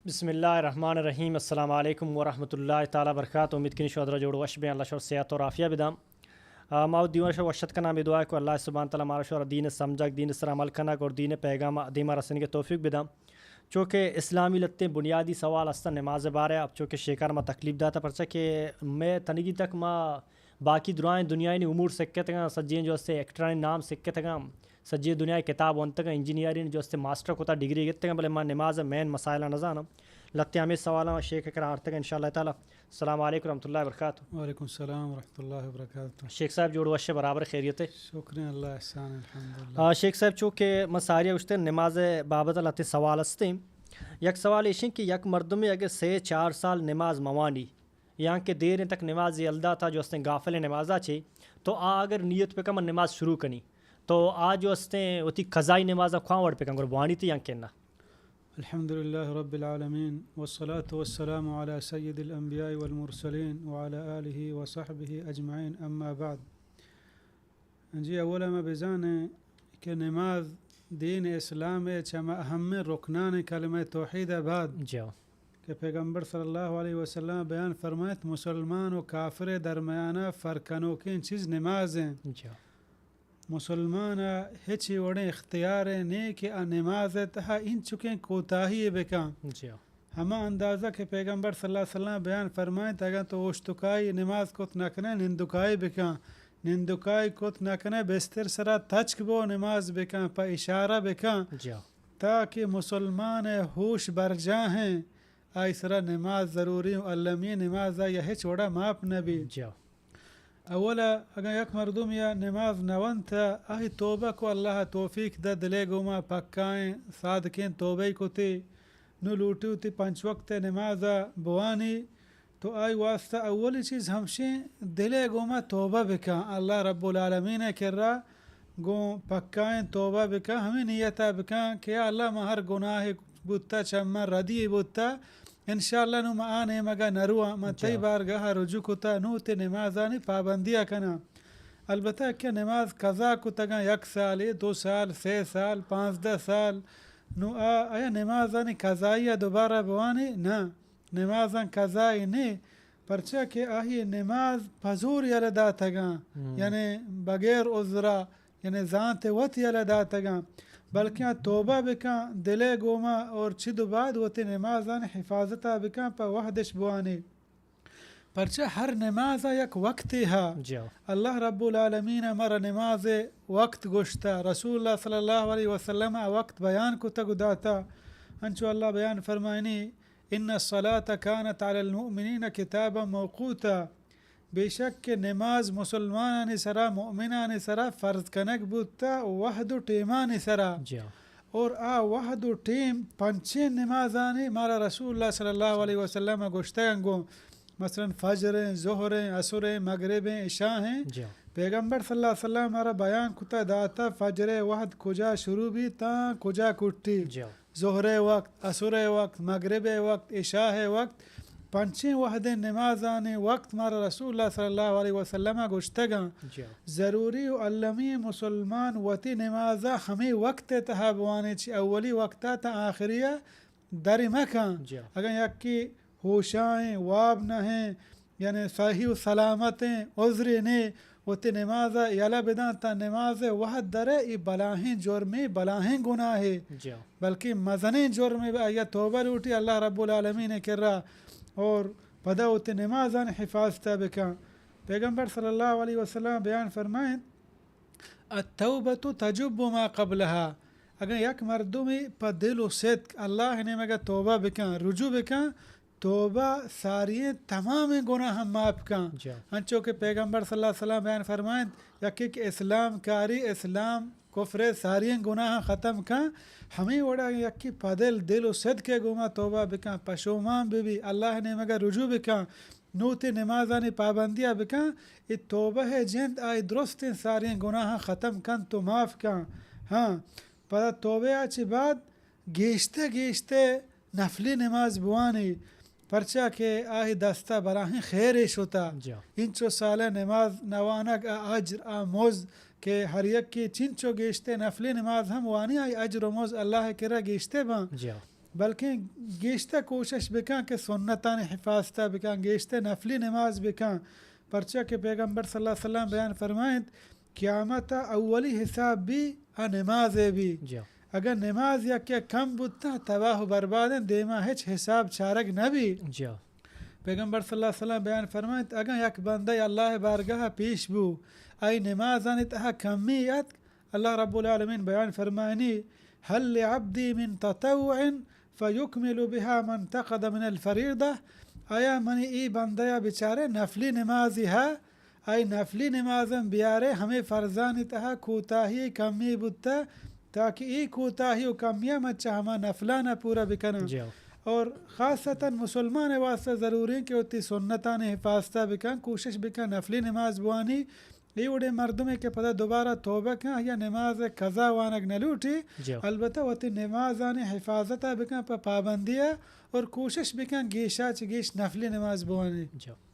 بسم اللہ الرحمن الرحیم۔ السلام علیکم ورحمۃ اللہ تعالیٰ وبرکاتہ۔ امید کنی شما درا جوڑ وش بیں، اللہ شما صحت اور عافیہ بدام۔ آ، ما دیوان شما وشت کناں، بے دعا کو اللہ سبحانہ تعالیٰ مارا شما دین سمجھگ، دین سر عمل کنگ اور دین پیغام دیما رسنگ توفیق بدام۔ چونکہ اسلامی لتے بنیادی سوال است نماز بارے، اب چونکہ شیکار ما تکلیف داتا، پرچہ کہ میں تنگی تک ما باقی درائیں دنیای نی امور سکتگاں، سجیں جو استے ایکٹرانی نام سکتگاں، سجیں دنیای کتاب ونتگاں، انجینئرین جو استے ماسٹر کتا، ڈگری گتگاں، بلے ما نماز مین مسائل نہ زاناں۔ لتے ہمیں سوالاں شیخ کرا آرتگاں انشاءاللہ تعالیٰ۔ السلام علیکم ورحمۃ اللہ وبرکاتہ۔ وعلیکم السلام ورحمۃ اللہ وبرکاتہ۔ شیخ صاحب جوڑ وش، برابر خیریت؟ شکر اللہ احسان الحمدللہ۔ آ، شیخ صاحب چونکہ من ساریا گوشتے نماز بابت لتے سوال استیں۔ یک سوال ایشیں کہ یک مردمے اگر سے چار سال نماز موانی، یعنی کہ دیریں تک نماز یلدا تا جو استیں غافل نمازا چے، تو آ اگر نیت پہ کن من نماز شروع کنی، تو آ جو استیں وتی قضائی نمازا کواں وڑ پہ کن، گڑا وانی تے یا کہ نہ؟ الحمد لله رب العالمين، والصلاة والسلام على سيد الأنبياء والمرسلين وعلى آله وصحبه أجمعين، أما بعد۔ جی، اولا ما بزانیں کہ نماز دین اسلام ء چہ ہما اہمیں رکنان کلمہ توحید ء بعد جی۔ کہ پیغمبر صلی اللہ علیہ وسلم بیان فرمائت، مسلمان و کافر درمیانہ فرق کنوکیں چیز نماز ہیں۔ جی۔ مسلمان ء ہچ وڑیں اختیار نے کہ آ نماز ء تہا انچکیں کوتاہی بکن۔ جی۔ ہما اندازہ کہ پیغمبر صلی اللہ علیہ وسلم بیان فرمائنت، اگاں تو اوشتکائی نماز کت نہ کنئے، نندکائی بکن، نندکائی کت نہ کنئے، بستر سرا تچک بو نماز بکن، پہ اشارہ بکن، جی۔ تاکہ مسلمان ء ہوش برجاہیں، آئی سرا نماز ضروری و المی نماز آئی ہچ وڑا معاف نہ بی۔ جی۔ اولا اگاں یک مردم یا نماز نہ ونت، آئی توبہ کو، اللہ توفیق دہ، دلے گوما پکائیں صادقیں توبہ کتے، نو لوٹی وتی پنچ وقت نماز بوانی، تو آئی واسطہ اولی چیز ہمشیں دلے گوما توبہ بکن، اللہ رب العالمین کرا گوں پکائیں توبہ بکن، ہمیں نیتا بکن کہ یا اللہ من ہر گناہ بوتا چہ من ردی بوتا، انشاءاللہ نوں من آ نیمگا نرواں، من تئی جا۔ بارگاہا رجوع کتا، نوں وتی نمازانی پابندیا کناں۔ البتہ کہ نماز قضا کتگاں یک سالے، دو سال، سے سال، پانزدہ سال، نوں آ، آیا نمازانی قضائیا دوبارہ بوانی؟ نہ، نمازاں قضائی نے، پرچا کہ آہی نماز پزور یلہ داتگاں، ہم۔ یعنی بغیر عذرا، یعنی زانت وت یلہ داتگاں، بلکیں آ توبہ بکن، دلے گوما اور چد و بعد وتی نمازانی حفاظتا بکن، پہ وحدش بوانی۔ پرچہ ہر نمازا یک وقتے ہا۔ جی۔ اللہ رب العالمین مارا نماز وقت گوشتا، رسول اللہ صلی اللہ علیہ وسلم آ وقت بیان کتگ و داتا۔ انچو اللہ بیان فرمائنی، ان الصلاة كانت على المؤمنين كتابا موقوتا۔ بے شک کہ نماز مسلمانانی سرا، مؤمنانی سرا فرض کنگ بوتا وحد و ٹیمانی سرا۔ جی۔ اور آ وحد و ٹیم پنچیں نمازانی مارا رسول اللہ صلی اللہ علیہ وسلم گوشتگن گوں، مثلاً فجر، ظہر، عصر، مغرب، عشاء ہیں۔ جی۔ پیغمبر صلی اللہ علیہ وسلم مارا بیان کتا داتا فجر وحد کجا شروع بی تا کجا کٹی۔ جی۔ ظہر ء وقت، عصر ء وقت، مغرب ء وقت، عشاء ء وقت، پنچیں وہدیں نمازانی وقت مارا رسول اللہ صلی اللہ علیہ وسلم ء گوشتگاں۔ جی۔ ضروری و المی مسلمان وتی نمازا ہمے وقت ء تہا بوانے، چہ اولی وقتا تا آخری ء در مکن۔ جی۔ اگاں یکی ہوشائیں، واب نہ ہیں، یعنی صحیح و سلامتیں، عذرے نے، وتی نماز ء یلہ بداں تا نماز ء وہد درے، اے بلاہیں جرمے، بلاہیں گناہے۔ جی۔ بلکیں مزنیں جرمے، آیا توبہ لوٹی، اللہ رب العالمین ء کرا، اور پدا وتی نمازانی حفاظت ء بکن۔ پیغمبر صلی اللہ علیہ وسلم بیان فرمائیں، التوبة تجب ما قبلها۔ اگاں یک مردمے پہ دل و صدق اللہ ء نیمگ ء توبہ بکن، رجوع بکن، توبہ ساری تمامیں گناہ معاف کن۔ جی۔ انچو کہ پیغمبر صلی اللہ علیہ وسلم بیان فرمائنت، یکے کہ اسلام کاری، اسلام کفر ساری گناہ ختم کن، ہمیں وڑا یکی پہ دل، دل و صدق ء گوما توبہ بکن، پشومان ببی، اللہ ء نیمگ ء رجوع بکن، نوں وتی نمازانی پابندی ء بکن، اے توبہ ء جند آئی درستیں ساری گناہ ختم کن تو معاف کن۔ ہاں، پدا توبہ ء چہ بعد گیشتر گیشتر نفلی نماز بوانی، پرچا کہ آہی دستا بلاہیں خیرے شتا۔ جا۔ انچو سالہ نماز نوانگ ء اجر ء مز کہ ہر یکے چنچو گیشتر نفلی نماز ہم وانی، آئی اجر و مز اللہ ء کرا گیشتر باں۔ جا۔ بلکیں گیشتر کوشش بکن کہ سنتانی حفاظت بکن، گیشتر نفلی نماز بکن، پرچا کہ پیغمبر صلی اللہ علیہ وسلم بیان فرمائنت، قیامت اولی حساب بی آ نماز بی۔ جی۔ اگر نماز یک یک کم بوتا، تباہ و بربادیں، دیما ہچ حساب چارگ نبی۔ جی۔ پیغمبر صلی اللہ علیہ وسلم بیان فرمائنت، اگاں یک بندہ اللہ بارگاہ پیش بو، آئی نمازانی تہا کمی ات، اللہ رب العالمین بیان فرمائنی، هل لعبدی من تطوع فیکمل بها ما انتقد من الفریضة، آیا منی ای بندہ بچارے نفلی نمازی ہا، آئی نفلی نمازم بیارے، ہمے فرضانی تہا کوتاہی کمی بوتا، تاکہ ای کوتاہی و کمیاں من چہ ہما نفلانا پورا بکناں۔ جی ہو۔ اور خاصتاً مسلمان واسطہ ضروری ہیں کہ وتی سنتانی حفاظت بکن، کوشش بکن نفلی نماز بوانی۔ ای وڑے مردمے کہ پدا دوبارہ توبہ کن یا نماز قضا وانگ نہ لوٹی، جی ہو۔ البتہ وتی نمازانی حفاظت بکن پہ پابندی اور کوشش بکن گیشا چہ گیش نفلی نماز بوانی۔ جی ہو۔